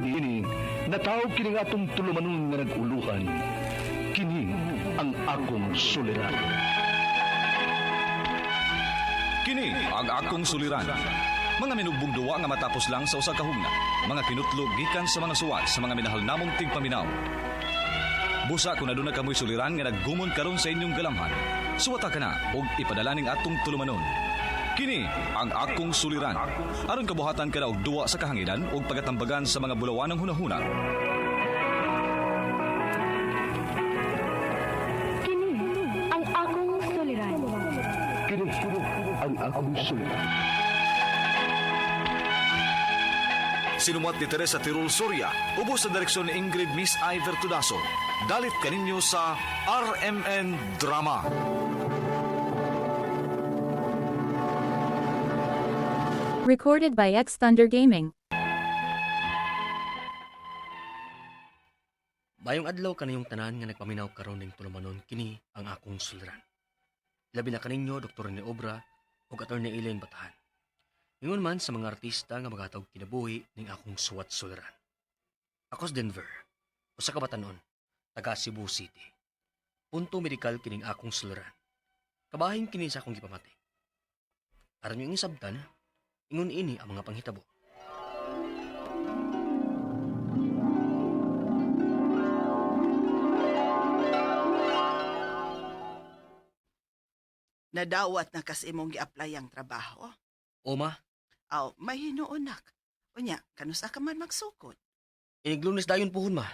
Niini, nataw kini nga atong tulumanon nga nag-uluhan. Kini ang akong suliran. Kini ang akong suliran. Mga minugbong duwa nga matapos lang sa usa ka hugna. Mga kinutlog gikan sa mga suwat sa mga minahal namong tigpaminaw. Busa kung aduna kamoy suliran nga naggumon karon sa inyong galamhan. Suwata ka na og ipadala ning atong tulumanon. Kini ang akong suliran. Aron kabuhatan ka na og duwa sa kahanginan ug pagatambagan sa mga bulawanang hunahuna. Kini ang akong suliran. Kini ang akong suliran. Sinumat ni Teresa Tirul Soria, ubos sa direksyon ni Ingrid Miss Iver Tudaso. Dalit kaninyo sa RMN Drama. Recorded by X Thunder Gaming. Mayong adlaw kaniyong tanan nga nagpaminaw karon ning tulumanon kini ang akong suliran. Labi na kaninyo Dr. Rene Obra ug Attorney Elaine Batahan. Ingon man sa mga artista nga magatawg kinabuhi ning akong suwat suliran. Ako sa Denver, usa ka batanon, taga Cebu City. Punto medikal kining akong suliran. Kabahin kini sa akong gipamati. Aron yung isabtan, ingon ini ang mga panghitabo. Nadawat na kas imong gi-apply ang trabaho. Oma, Aw, may hinuonak. Unya, kanusa ka man magsukod. Iniglunes dayon puhon ma.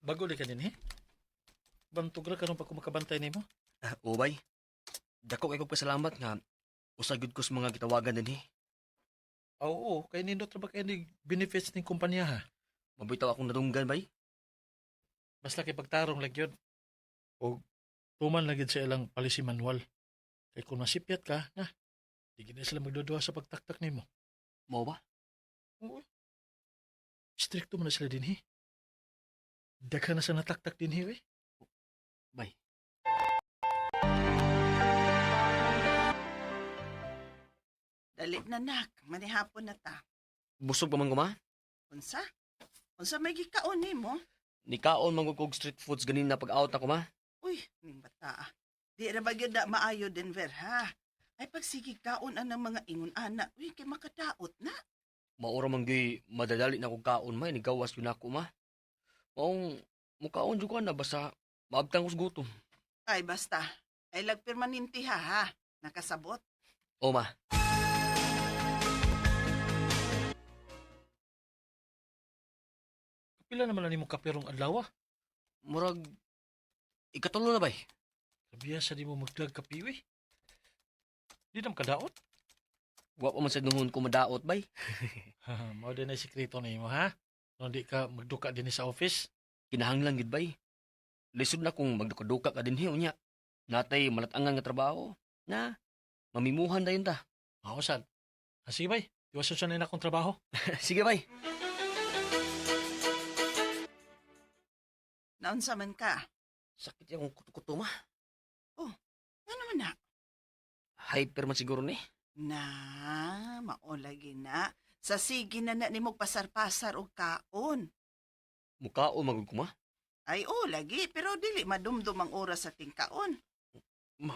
Bago di ka din, eh? Bantog ra karon pa ko makabantay nimo. Ah, ubay. Dako kay kog pasalamat nga usa gyud ko sa mga gitawagan dinhi. Ah, oo, kay nindot ra ba kay ni benefits ning kumpanya ha? Mabitaw akong nadunggan bay. Basta kay pagtarong lang yun. O tuman lang gyud sa ilang policy manual. Kay kung masipyat ka, na, di gid na sila magduduha sa pagtaktak nimo. Mao ba? Oo. Stricto man na sila dinhi. Daghan na sa nataktak dinhi, eh. Bay. Dali na nak, manihapon na ta. Busog pa man ko ma. Unsa? Unsa may gikaon nimo? Nikaon man gud kog street foods ganin na pag-out ako ma. Uy, ning bata ah. Di ra ba gyud na maayo Denver ha? Ay pagsige kaon ang mga ingon ana, uy kay makadaot na. Maura man gyud madadali na kog kaon ma, nigawas gyud nako ma. Maong mukaon jud ko na basta maabtang ko sa gutom. Ay basta, ay lagpermanente ha ha. Nakasabot. O ma, Pila naman na nimo kaperong adlaw ah. murag ikatulo na bay. Sabiya sa di mo magdag kape, eh. Di na makadaot. Wa pa man sa nuhon ko madaot bay. Mao din ay sikreto nimo ha? No, di ka magduka din sa office. Kinahanglan gyud bay. Lisod na kung magduka-duka ka dinhi unya. Natay malatangan nga trabaho na mamimuhan dayon ta. Mao sad. Ah, sige bay, iwasan siya na akong trabaho. Sige bay. Naunsa man ka? Sakit yung kuto-kuto ma. Ano man na? Hyper man siguro ni. Na, mao lagi na. Sa sige na na nimo pasar-pasar og kaon. Mukao magud ko ma. Ay oo lagi, pero dili madumdum ang oras sa tingkaon. Ma,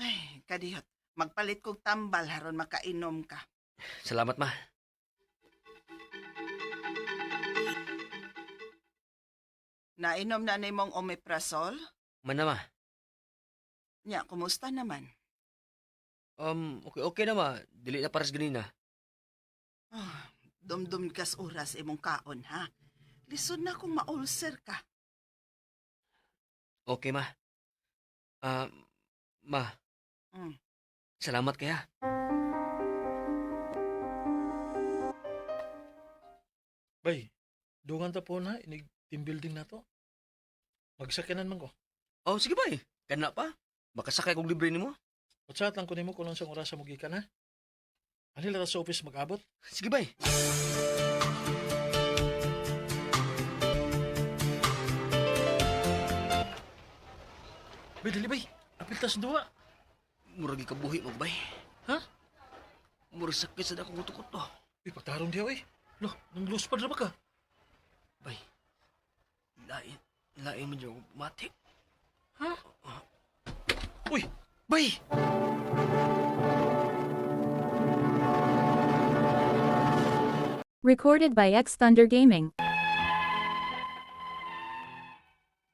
Ay, kadiyot. Magpalit kog tambal haron makainom ka. salamat ma. Nainom na nimong omeprazole? Mana ma. Nya, kumusta naman? Okay okay na ma. Dili na pares ganina. Ah, dumdum kas oras imong kaon, ha? Lisod na kung ma-ulcer ka. Okay ma. Ah, ma. Mm. Salamat kaya. Bay, dungan ta po na, inig team building na to. Magsakyanan man ko. Oh, sige bay. Kana pa. Makasakay kog libre nimo. Whatsapp lang ko nimo kung unsang oras mo gikan ha. Ani lang ta sa office mag-abot? Sige bay. Bay, dali bay. Apil tas duwa. Murag ikabuhi mo, bay. Ha? Murag sakit sa akong kuto-kuto. Uy, pagtarong diha, uy. Lo, nang luspad na ba ka? Bay, lain, lain mo dyan ako mati. Ha? Uy, Bay! Recorded by X Thunder Gaming.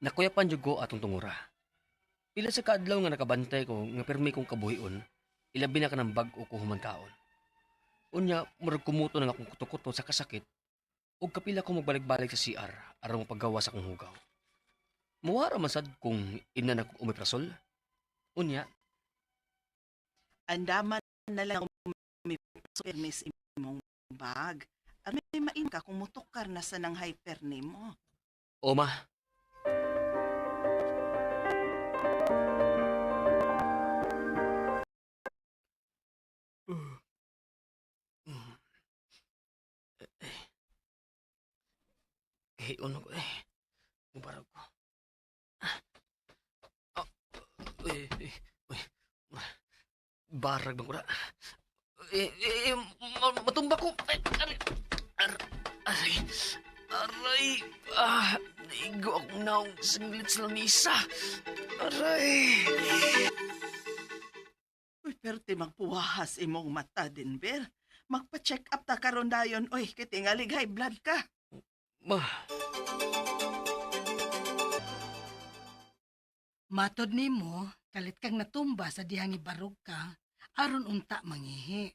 Nakuyapan jud ko atong tungura. Pila sa kaadlaw nga nakabantay ko nga pirmi kong kabuhion, ilabi na ka ng bag-o ko human kaon. Unya, murag kumuto na nga akong kuto-kuto sa kasakit ug kapila ko magbalik-balik sa CR aron mapagawa sa akong hugaw. Muwara man sad kung ina na kong omeprazol. Unya, Andaman na lang may permis imong bag. At may main ka kung mutukar na sa nang hyper nimo. oma, Kahiyon ko eh. Mubarag ko. Ah, eh, eh, uy. Barag bang ko na? Eh, eh, eh, matumba ko. Ay, aray, aray, aray, ah, naigo akong naong singlit sa lamisa. Aray. Uy, pero ti magpuwahas imong mata, Denver. Magpa-check up ta karon dayon. Uy, kay tingalig high blood ka. Ma, Matod nimo, kalit kang natumba sa dihang ibarog ka, aron unta mangihi.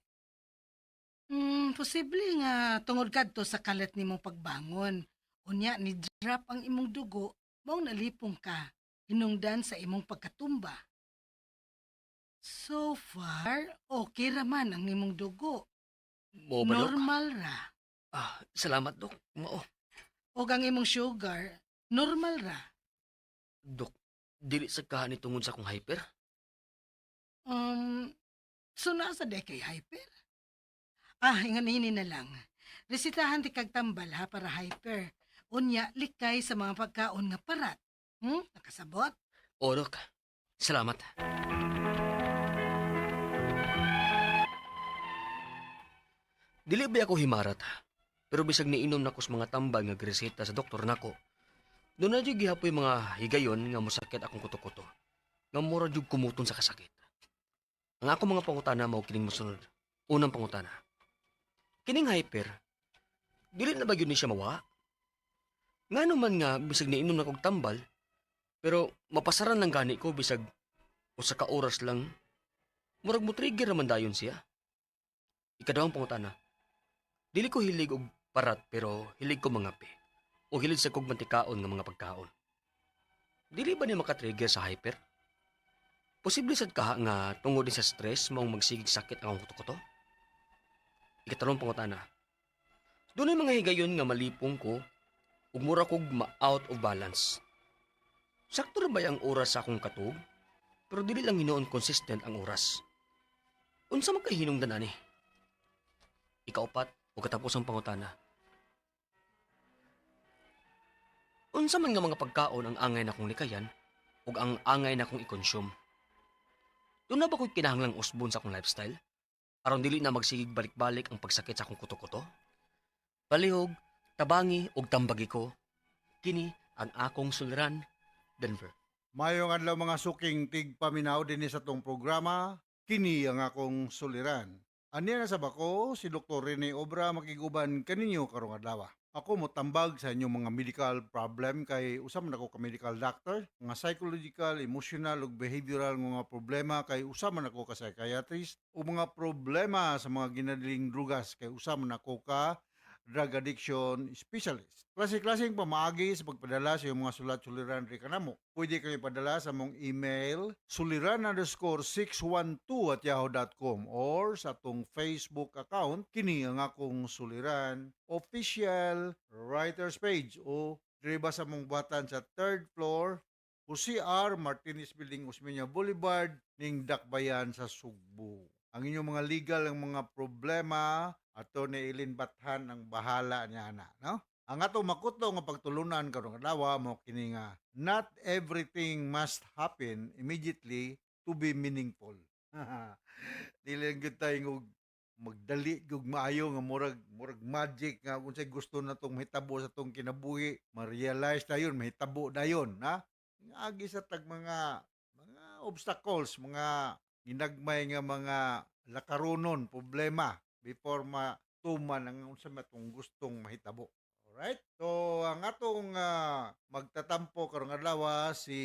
Posible nga tungod kadto sa kalit nimong pagbangon. Unya ni drop ang imong dugo, maong nalipong ka, hinungdan sa imong pagkatumba. So far, okay ra man ang imong dugo. mo ba, Dok? Normal ra. Ah, salamat, Dok. Mao. Og ang imong sugar, normal ra. Dok, dili sa kahani tungod sa akong hyper. So naa sa kay hyper? Ah, inganini na lang. Resitahan ti kag tambal ha para hyper. Unya, likay sa mga pagkaon nga parat. Nakasabot? O, Dok. Salamat. Dili ba ako himarat? Pero bisag niinom nako sa mga tambal nga greseta sa doktor nako. Doon na jud gihapoy mga higayon nga mosakit akong kuto-kuto. Nga mura jud kumuton sa kasakit. Ang ako mga pangutana mao kining mosunod. Unang pangutana. Kining hyper, dili na ba gyud ni siya mawa? Ngano man nga bisag niinom na kog tambal, pero mapasaran lang gani ko bisag usa ka oras lang. Murag mo trigger naman dayon siya. Ikaduhang pangutana. Dili ko hilig og parat pero hilig ko mangape. O hilig sa kog mantikaon nga mga pagkaon. Dili ba ni makatrigger sa hyper? Posible sad kaha nga tungod din sa stress maong magsigig sakit ang akong kuto-kuto? Ikatalong pangutana. Dunay mga higayon nga malipong ko ug mura kog ma-out of balance. Sakto ra ba ang oras sa akong katug? Pero dili lang hinuon consistent ang oras. Unsa man kay hinungdan ani? Ikaupat o katapos ang pangutana. Unsa man nga mga pagkaon ang angay na kong likayan ug ang angay na kong i-consume? Doon na ba ko'y kinahanglang usbon sa akong lifestyle? Aron dili na magsigig balik-balik ang pagsakit sa akong kuto-kuto? Palihog, tabangi ug tambagi ko. Kini ang akong suliran, Denver. Mayong adlaw mga suking tigpaminaw dinhi sa tong programa, kini ang akong suliran. Aniya na sa bako si Dr. Rene Obra makiguban kaninyo karong adlaw. Ako motambag sa inyong mga medical problem kay usa man ako ka medical doctor, mga psychological, emotional ug behavioral nga mga problema kay usa man ako ka psychiatrist, ug mga problema sa mga ginadiling drugas kay usa man ako ka drug addiction specialist. Klase-klaseng pamaagi sa pagpadala sa iyong mga sulat-suliran ri kanamo. Pwede kayo padala sa mong email suliran_612@yahoo.com or sa atong Facebook account kini ang akong suliran official writers page o diri ba sa mong buhatan sa third floor Jose R. Martinez Building, Osmeña Boulevard, ning Dakbayan sa Sugbo. Ang inyong mga legal ang mga problema, ato ni Eileen Bathan ang bahala niya na, no? Ang ato makuto nga pagtulunan karong adlaw mo kini nga not everything must happen immediately to be meaningful. Dili lang gyud tayo og magdali gyud maayo nga murag magic nga kung unsay gusto natong mahitabo sa atong kinabuhi, ma-realize dayon, mahitabo dayon, ha? Agi sa tag mga obstacles, mga ginagmay nga mga lakaronon, problema before matuman ang unsa man atong gustong mahitabo. Alright? So, ang atong magtatampo karong adlaw si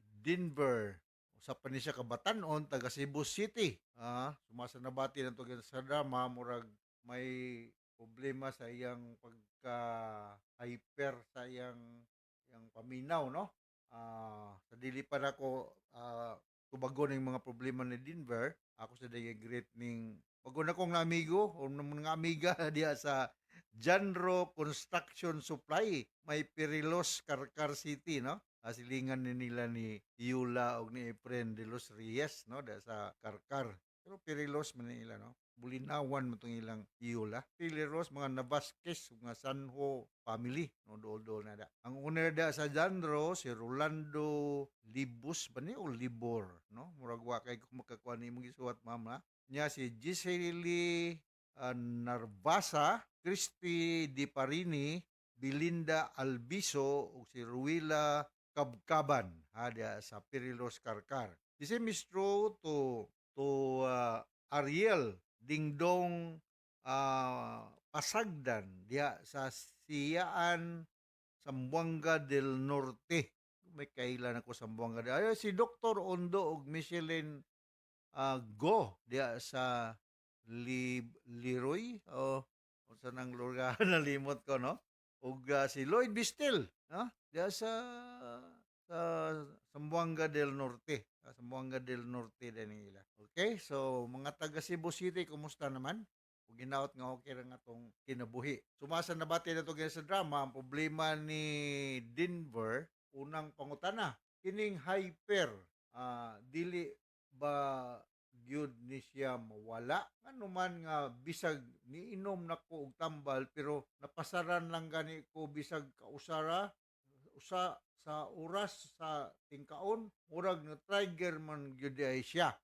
Denver. Usa pa ni siya ka batan-on taga Cebu City. Sumasa nabati nato sa drama, murag may problema sa iyang pagka hyper sa iyang paminaw, no? Sa dili pa nako tubagon ang mga problema ni Denver, ako sa dayay greet ning bago na kong amigo o mga amiga diha sa Janro Construction Supply, may Perilos, Carcar City, no? Silingan ni nila ni Yula og ni Efren de los Reyes, no, diha sa Carcar. Pero Perilos man nila, no? Bulinawan mo tong ilang Yula. Perilos, mga Navasquez, mga Sanjo family, no, dool-dool na da. Ang owner da sa Janro, si Rolando Libus ba ni o Libor, no? Murag wa kay kung makakuha ni imong gisuwat, mama. Nya si Giselle Narvasa, Christy Di Parini, Belinda Albiso ug si Ruila Kabkaban, ha, diha sa Perilos, Carcar. The same is true to Ariel Dingdong Pasagdan diha sa Siyaan, Zamboanga del Norte. May kailan ako sa Zamboanga del. Ay, si Dr. Ondo ug Michelin Go diha sa Leroy o unsa nang lugar, nalimot ko, no? Ug si Lloyd Bistil, no, diha sa Zamboanga del Norte. Zamboanga del Norte din nila. Okay, so mga taga Cebu City, kumusta naman? Ug ginaot nga okay ra nga atong kinabuhi. Sumasa nabati na to sa drama, ang problema ni Denver, unang pangutana, kining hyper, dili ba gyud ni siya mawala? Ngano man nga bisag niinom nako og tambal pero napasaran lang gani ko bisag kausara usa sa oras sa tingkaon, murag na trigger man gyud ay siya.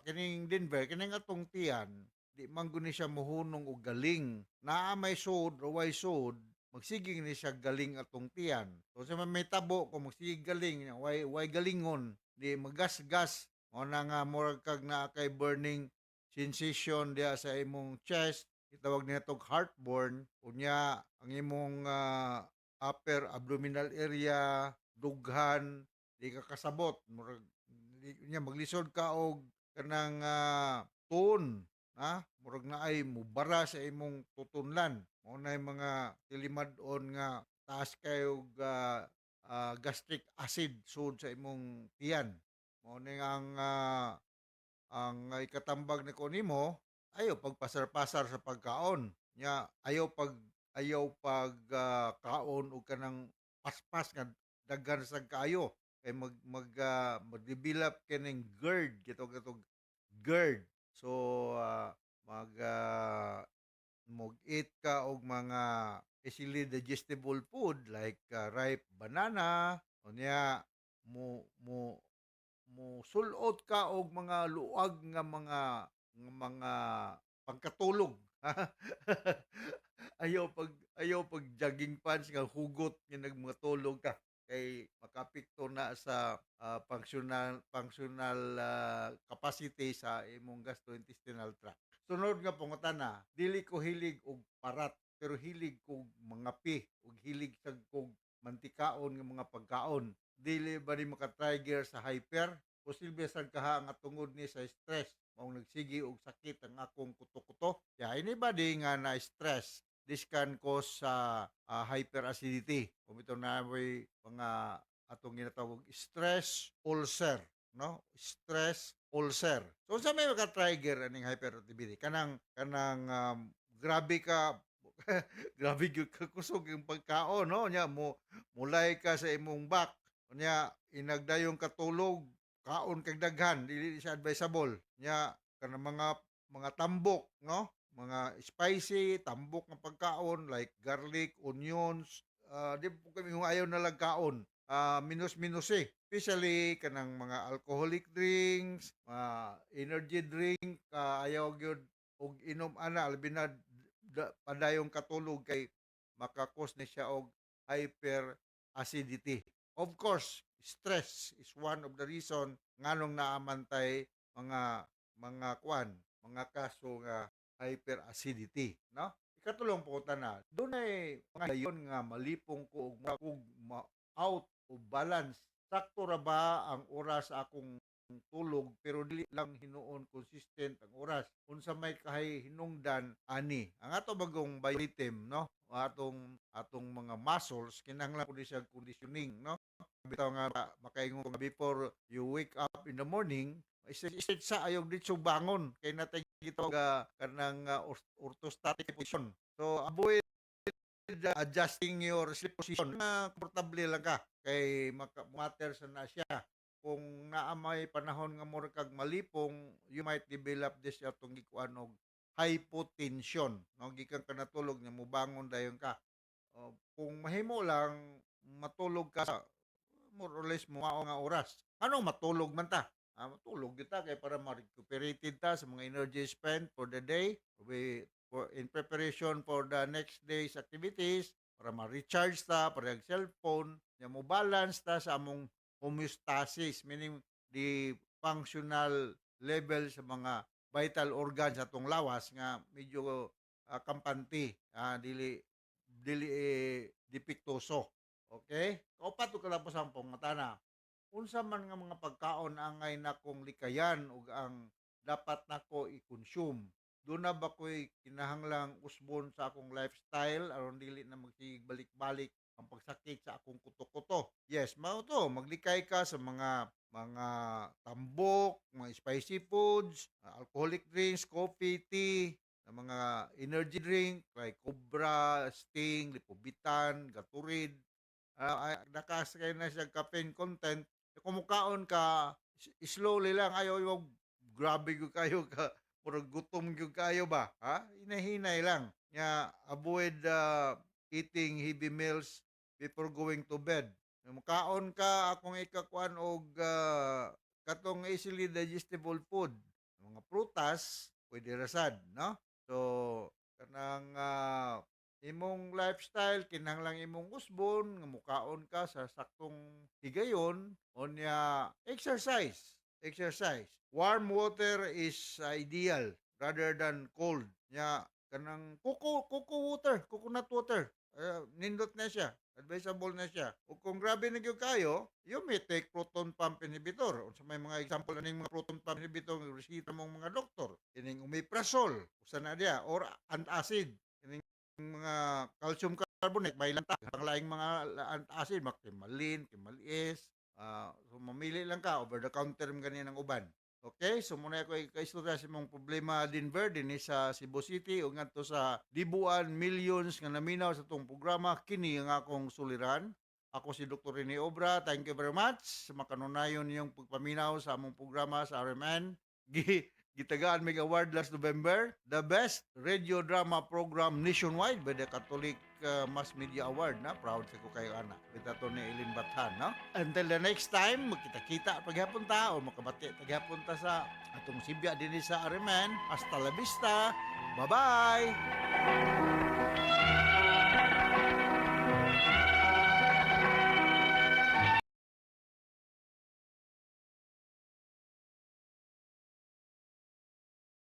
Kining Denver, kining atong tiyan, di man gud ni siya mohunong og galing. Naa may sud o way sud, magsiging ni siya galing atong tiyan. So sa may tabo kung magsige galing, way galingon, di magasgas. Mao na nga murag kag naa kay burning sensation diha sa imong chest, gitawag niya tog heartburn. Unya ang imong upper abdominal area dughan, di ka kasabot, murag di, nya maglisod ka og kanang tuon, ha, murag naay mubara sa imong tutunlan. Mao na mga tilimad-on nga taas kayo og gastric acid sud sa imong tiyan. Mao ni ang ikatambag ni ko nimo, ayaw pagpasar-pasar sa pagkaon. Nya ayaw pag kaon og kanang paspas nga daghan sad kaayo kay mag mag mag-develop kining GERD, gitawag GERD. So mag mo-eat ka og mga easily digestible food like ripe banana. Unya mo mo mo sulot ka og mga luag nga mga pangkatulog. Ayaw pag jogging pants nga hugot nga nagmatulog ka kay makaapekto na sa functional functional capacity sa imong gastrointestinal tract. Sunod nga pangutana, dili ko hilig og parat pero hilig kog mangape ug hilig sad kog mantikaon nga mga pagkaon. Dili ba ni maka-trigger sa hyper? Posible sad kaha nga tungod ni sa stress maong nagsige og sakit ang akong kuto-kuto. Yeah, anybody nga na stress, this can cause sa hyperacidity. Kung ito na may mga atong ginatawag stress ulcer, no? Stress ulcer. So unsa may maka-trigger aning hyperactivity? Kanang grabe gyud ka kusog yung pagkaon, no? Nya mo mulay ka sa imong back. Nya inagdayong katulog, kaon kag daghan, dili siya advisable. Nya kanang mga tambok, no? Mga spicy, tambok nga pagkaon like garlic, onions, di po kami kung ayaw na lang kaon. Minus-minus eh. Especially kanang mga alcoholic drinks, mga energy drink, ayaw gyud og inom ana labi na padayong katulog kay maka-cause ni siya og hyperacidity. Of course, stress is one of the reason nganong naa man tay mga kuan, mga kaso nga hyperacidity, no? Ikatulong pangutana, dunay mga higayon nga malipong ko og ma-out of balance. Sakto ra ba ang oras sa akong tulog pero dili lang hinuon consistent ang oras? Unsa may kahinungdan ani? Ang ato bagong biorhythm, no, atong atong mga muscles kinahanglan pud siya conditioning, no? Bitaw nga makaingon nga before you wake up in the morning, stretch sa, ayaw diretso bangon kay natay gitawag kanang orthostatic position. So avoid adjusting your sleep position na komportable lang ka kay maka matter sa na siya. Kung naa may panahon nga mura kag malipong, you might develop this atong gikuan og hypotension, no? Gikan ka natulog nga mobangon dayon ka. O, kung mahimo lang matulog ka sa more or less mao nga oras. Anong matulog man ta? Matulog gyud ta kay para ma-recuperated ta sa mga energy spent for the day, we for in preparation for the next day's activities, para ma-recharge ta, para ang cellphone nya mo balance ta sa among homeostasis, meaning the functional level sa mga vital organs sa atong lawas nga medyo kampante, dili dili eh, depektuso. Okay, kaupat ug kalapusang pangutana, unsa man nga mga pagkaon angay nakong likayan ug ang dapat nako i-consume? Duna ba ko'y kinahanglang usbon sa akong lifestyle aron dili na magsigig balik-balik ang pagsakit sa akong kuto-kuto? Yes, mao to, maglikay ka sa mga tambok, mga spicy foods, alcoholic drinks, coffee, tea, na mga energy drink like Cobra, Sting, Lipovitan, Gatorade. Ay, nakasakay na siya caffeine content. Kung mukaon ka, slowly lang, ayaw yung grabe gyud kayo ka, murag gutom gyud kayo ba? Ha? Hinay-hinay lang. Nya avoid eating heavy meals before going to bed. Mukaon ka, akong ikakuan og katong easily digestible food. Mga prutas, pwede ra sad, no? So, kanang imong lifestyle kinahanglang imong usbon nga mukaon ka sa saktong higayon, unya exercise, exercise. Warm water is ideal rather than cold. Nya kanang coco water, coconut water, nindot na siya, advisable na siya. Ug kung grabe na gyud kayo, you may take proton pump inhibitor. Unsa may mga example aning mga proton pump inhibitor nga reseta mong mga doktor? Kining omeprazole, usa na diya, or antacid. Kining mga calcium carbonate, may lanta ang laing mga antacid, Kimalin, Kimal-S. So mamili lang ka, over the counter man gani ng uban. Okay, so muna ako ikaistorya sa imong problema, Denver, dinhi sa Cebu City ug ngadto sa libuan millions nga naminaw sa atong programa, Kini ang Akong Suliran. Ako si Dr. Rene Obra. Thank you very much sa makanunayon niyong pagpaminaw sa among programa sa RMN. Gitagaan mig award last November, the best radio drama program nationwide by the Catholic Mass Media Award na proud sa ko kayo ana. With Atty. Eileen Bathan, no? Until the next time, magkita-kita paghapon ta o makabati paghapon ta sa atong sibya dinhi sa RMN. Hasta la vista. Bye-bye.